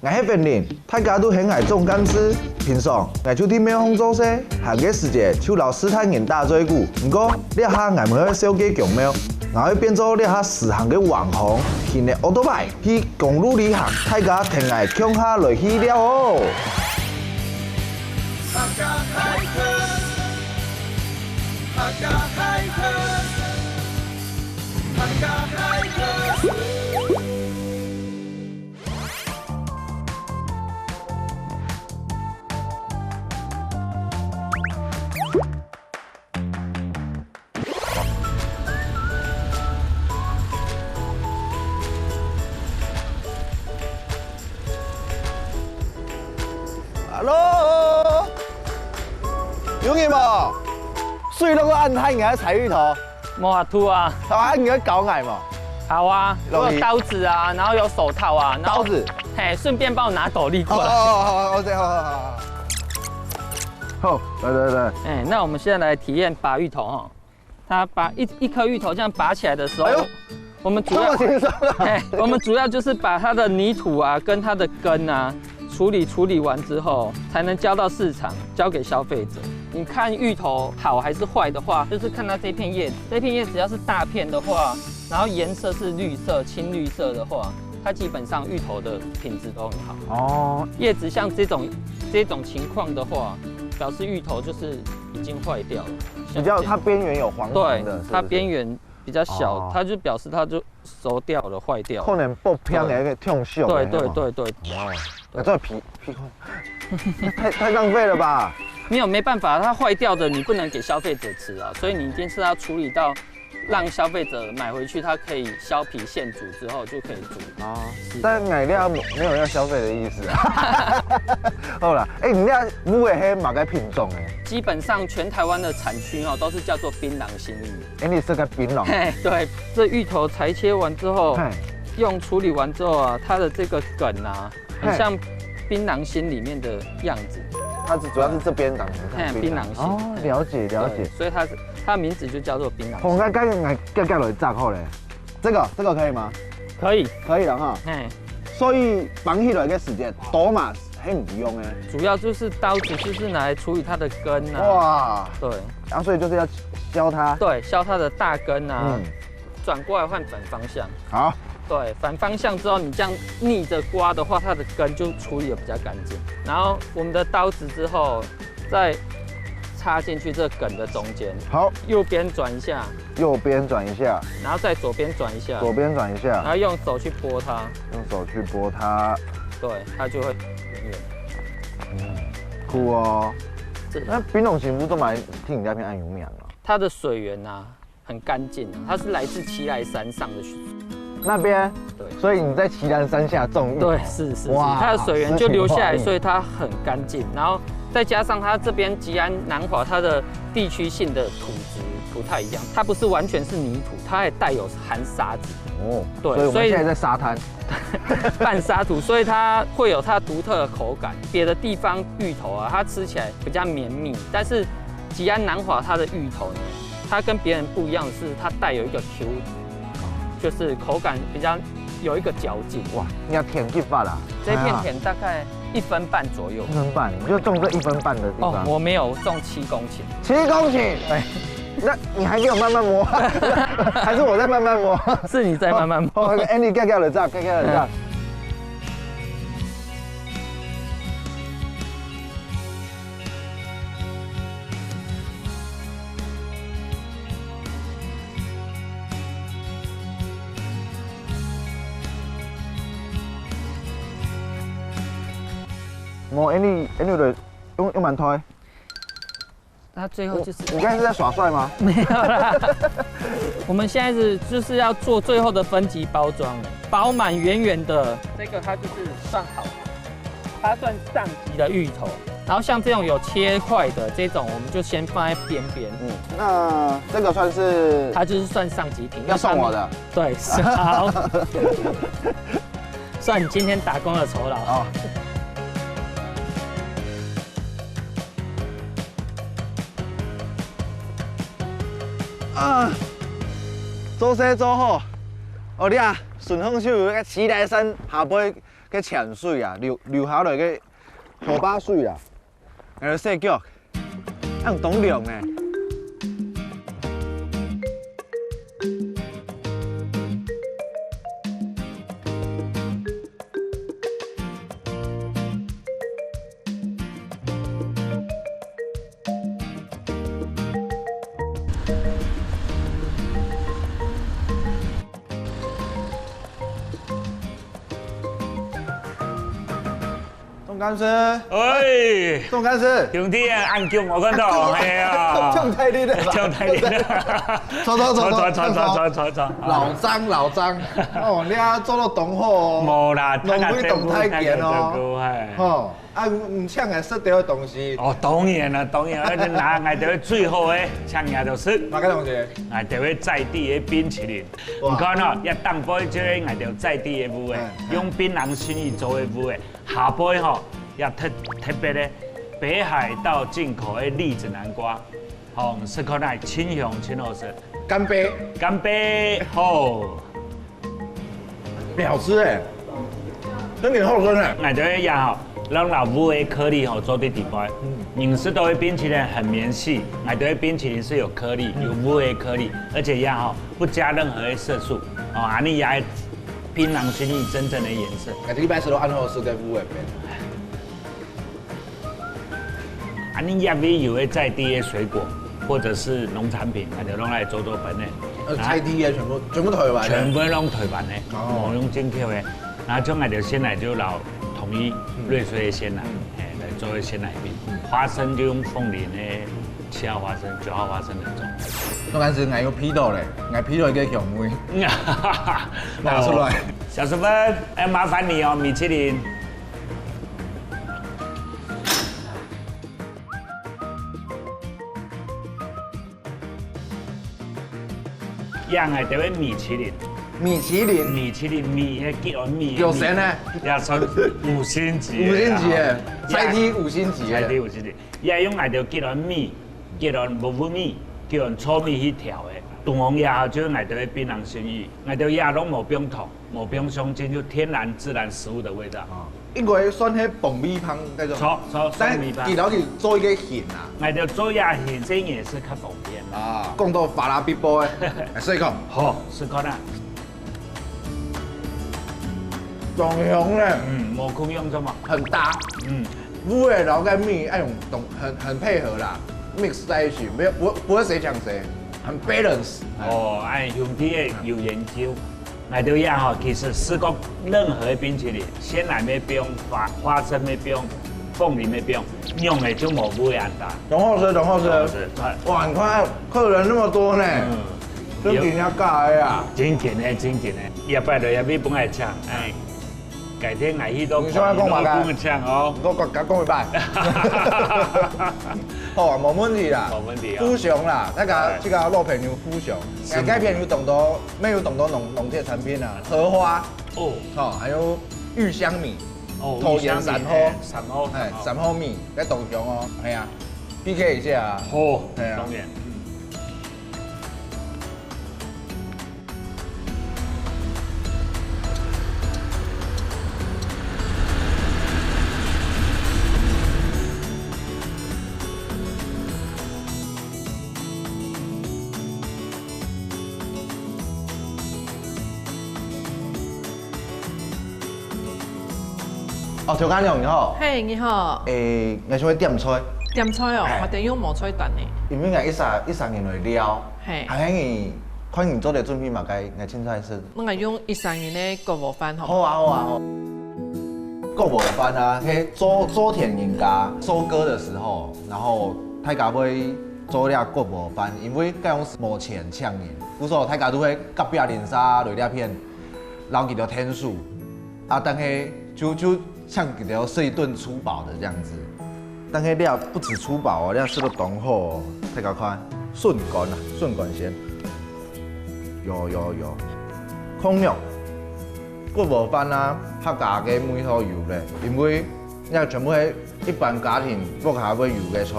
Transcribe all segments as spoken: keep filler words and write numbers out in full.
𠊎係Wen Lin，大家都喊𠊎總幹事。平常，𠊎就在廟方做事，閒个時節就摎序大人打嘴鼓。毋過，這下𠊎毋會守該宮廟，𠊎會變做這下時行个網紅，騎个奧多拜去公路旅行，大家跈𠊎共下來去尞哦！Hello，有人無？水落到恁大，你還採芋頭？無法度啊。啊，你會教𠊎無？好啊，我有刀子啊，然後有手套啊，然後刀子。嘿，順便幫我拿斗笠過來。哦，好，好，好，好，好，好。好，來，來，來。哎，那我們現在來體驗拔芋頭哈。它把一，一顆芋頭這樣拔起來的時候，哎呦，我們主要，這麼輕鬆啊。嘿，我們主要就是把它的泥土啊，跟它的根啊，處理，處理完之後，才能交到市場，交給消費者。你看芋頭好還是壞的話，就是看它這片葉子，這片葉子要是大片的話，然後顏色是綠色、青綠色的話，它基本上芋頭的品質都很好。哦。葉子像這種，這種情況的話，表示芋頭就是已經壞掉了。比較，像這，它邊緣有黃黃的，對，是不是？它邊緣比較小，哦。它就表示它就熟掉了、壞掉了。可能剝皮个那個痛惜的，對，對，嘿嘛。對，對。哦，那這皮，皮，太，太浪費了吧？沒有，沒辦法，它壞掉的你不能給消費者吃啊，所以你一定是要處理到讓消費者買回去，它可以削皮現煮之後就可以煮。哦，是的。但買料沒有要消費的意思啊。好啦，欸，你那烏的黑馬該品種欸？基本上全台灣的產區哦，都是叫做檳榔心芋。欸，你是个檳榔？嘿，對，這芋頭裁切完之後，嘿。用處理完之後啊，它的這個梗啊，很像檳榔心裡面的樣子。它是主要是這邊長得像檳榔。嘿，檳榔心。哦，了解，了解。對，所以它是，它的名字就叫做檳榔心。好，那該，那該，該來摘好嘞。這個，這個可以嗎？可以。可以了哈。嘿。所以拔起來的時間，刀嘛，很有用欸。主要就是刀子，就是拿來處理它的根啊。哇。對。啊，所以就是要削它。對，削它的大根啊。嗯。轉過來換反方向。好。對，反方向之後，你這樣逆著刮的話，它的根就處理得比較乾淨。然後我們的刀子之後，再插進去這梗的中間。好。右邊轉一下。右邊轉一下。然後再左邊轉一下。左邊轉一下。然後用手去撥它。用手去撥它。對，它就會圓圓。嗯，酷哦。是。那檳榔心不是都蠻聽人家片按有名啊？它的水源啊，很乾淨啊，它是來自奇萊山上的水。那邊？對。所以你在奇萊山下種芋頭？對，是，是，是，哇，它的水源就流下來，所以它很乾淨。然後再加上它這邊吉安南華，它的地區性的土質不太一樣，它不是完全是泥土，它還帶有含沙子。哦，對，所以我們現在在沙灘。半沙土，所以它會有它獨特的口感。別的地方芋頭啊，它吃起來比較綿密，但是吉安南華它的芋頭呢，它跟別人不一樣的是，它帶有一個Q，就是口感比較有一個嚼勁。哇，你要田幾闊啊？這片田大概一分半左右。一分半，你就種這一分半的地方。哦，我沒有，我種七公頃。七公頃？對。那你還給我慢慢摸，還是我在慢慢摸？是你在慢慢摸。哦，欸，你遽遽來摘，遽遽來摘。嗯。 無，恁呢，恁呢就用，用蠻推。它最後就是，你剛才是在耍帥嗎？沒有啦。我們現在是，就是要做最後的分級包裝了，包滿圓圓的，這個它就是算好的，它算上級的芋頭。然後像這種有切塊的這種，我們就先放在邊邊。嗯，那這個算是，它就是算上級品，要送我的。對，是，好。算你今天打工的酬勞。哦。啊，做事做好，哦，你啊，順風手，該奇萊山下背个泉水啊，流流下來个河壩水啊，來洗腳，恁當涼呢。 总干事，哎，总干事，兄弟啊，恁久無看到，哎呀，忒大力了吧？忒大力了。坐坐坐坐坐坐坐坐坐。老张老张，哦，你啊做到當好哦，無啦，農會當太監哦，吼，啊，毋請來食兜个東西。哦，當然啦，當然，而且拿𠊎兜最好个，請𠊎兜食。哪个東西？𠊎兜个在地个冰淇淋。 你看哦，這頂背就係𠊎兜在地个芋仔，用檳榔心意做个芋仔。下背吼，也特特別个北海道進口个栗子南瓜，吼，食看來清香清好食。乾杯！乾杯！吼！你好吃哎，真的好吃哎。𠊎兜个也吼，用老芋仔顆粒吼做對底背，你食到个冰淇淋很綿細，𠊎兜个冰淇淋是有顆粒，有芋仔顆粒，而且也吼 不加任何的色素，哦，恁呢也係檳榔心意真正的顏色。𠊎這禮拜食到恁好食个芋仔冰。恁呢也會有个在地个水果，或者是農產品，𠊎兜攏來做做分類。呃，在地个全部全部台灣个。全部攏台灣个，哦，無用進口个。然後像𠊎兜鮮奶就老統一瑞穗个鮮奶，哎，來做个鮮奶冰。花生就用鳳林个 七號花生、九號花生的粽。總干事，𠊎有鼻到咧，𠊎鼻到一个香味，拿出來。小淑芬，哎，麻煩你哦，米其林。這𠊎兜个米其林，米其林，米其林米，彼吉安米，有神呢，也算五星級个啦，五星級个，在地五星級个，在地五星級。 也用𠊎兜吉安米、吉安烏米、吉安糙米去調个。中央也好，就係𠊎兜个檳榔心意，𠊎兜也攏無放糖，無放香精，就天然自然食物的味道。哦，應該算係磅米芳該種。著，著，算米芳。但佢摎佢做一个形啊。𠊎兜做一个形，這樣也是較方便。啊，講到法拉比波个，來試一口。好，試看啊。 當香呢。嗯，無共樣做嘛。很搭。嗯。芋仔摎該米愛用當，很，很配合啦，mix在一起，沒有，不，不會誰搶誰，很balance。哦，哎，兄弟个有研究。𠊎兜也吼，其實試過任何个冰淇淋，鮮奶乜放，花，花生乜放，鳳梨乜放，用个就無芋仔恁搭。當好食，當好食。當好食，哎。哇，你看客人那麼多呢，嗯。 真緊要嫁个啊！真緊个，真緊个，下擺來也會分𠊎請，哎，改天𠊎去到你想要講麼个？你都分𠊎請哦。你講，講，講一擺。好啊，無問題啦。無問題啊。富雄啦，那個，哎。這個老朋友富雄，是。該片有當多，乜有當多農，農特產品啊，荷花，哦。吼，還有玉香米，哦，桃園三號，玉香米，哎，三號，哎，三號。三號米，該當香哦，哎呀，P K一下啊。好，哎呀。當然。嗯。 哦，頭家娘你好。嘿，你好。誒，𠊎想要點菜。點菜哦，嘿。𠊎等用無菜單呢。因為𠊎一儕，一儕人來尞，嘿。還係你看你做得準備麼个，𠊎凊彩食。 那𠊎用一儕人个割禾飯好。好啊，好啊，好。割禾飯啊，係做，做田人家收割的時候，然後大家會做這割禾飯，因為該種無錢請人，故所大家都會隔壁鄰舍來這片，摎佢兜𢯭手，啊，但係就，就 像佢兜食一頓粗飽的這樣子。但係這不止粗飽哦，這食到當好哦。大家看，筍乾啊，筍乾先。有，有，有。炕肉，割禾飯啊，客家个味道有咧，因為這全部係一般家庭屋下會有个菜。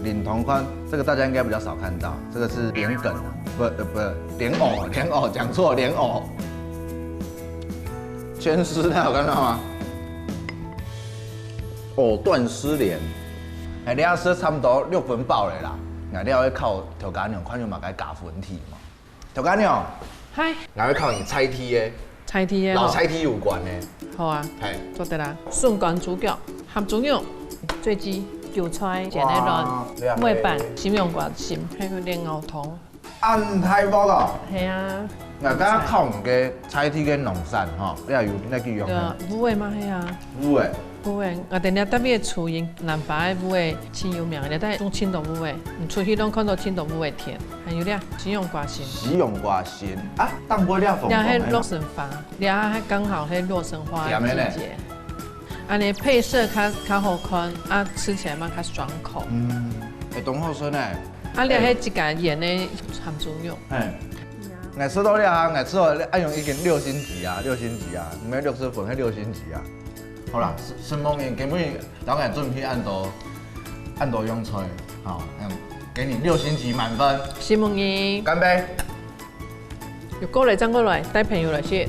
林同款，這個大家應該比較少看到，這個是蓮藕啊，不，呃，不，蓮藕，蓮藕，講錯，蓮藕。 牽絲的，有看到嗎？藕断丝连。哎，你也食差不多六分飽了啦。那你也會考頭家娘，看有麼个加分題嘛？頭家娘，嗨，𠊎會考你菜題个，菜题个吼。摎菜题有關个。好啊，嘿，做得啦。筍乾豬腳、鹹豬肉、醉雞、韭菜、雞卵、哇，厲害。煨粄、西洋瓜心，還有蓮藕湯。 恁大鑊啊！係啊。𠊎等下考你个菜題个濃淡吼，你也有那个用。對啊，烏个嘛，係啊。烏个。烏个，𠊎等下特別个廚藝，南法个烏个盡有名，你等下用盡多烏个，你出去攏看到盡多烏个田，還有咧，西洋瓜心。西洋瓜心啊，當歸咧紅紅个。你看該洛神花，你看還剛好係洛神花个季節。甜个呢。 恁呢配色較，較好看，啊，食起來嘛較爽口。嗯，會當好食呢。啊，你還自家醃个鹹豬肉。嘿，𠊎食到這啊，𠊎食到這，哎喲，已經六星級啊，六星級啊，毋係六十分，係六星級啊。好啦，承蒙你，今晡日當然準備恁多，恁多樣菜，好，嗯，給你六星級滿分。承蒙你。乾杯。 有過來，正過來，帶朋友來食。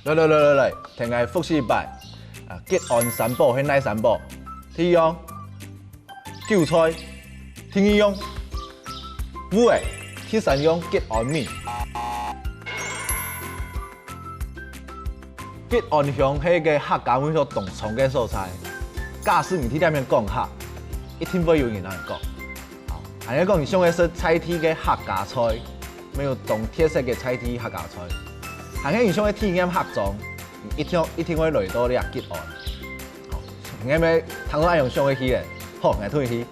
來來來來來，同𠊎複習一擺。啊，吉安三寶係哪三寶？第一樣， 韭菜，第二樣，烏个，第三樣，吉安米。吉安鄉係一個客家文化當重个所在，假使你去該片講客，一定會有人同你講。好，恁呢講，你想愛食在地个客家菜，乜有當特色个在地客家菜，還係你想愛體驗客庄，你一定，一定會來到這吉安。好，你係毋係聽到恁樣想愛去咧？好，𠊎同你去。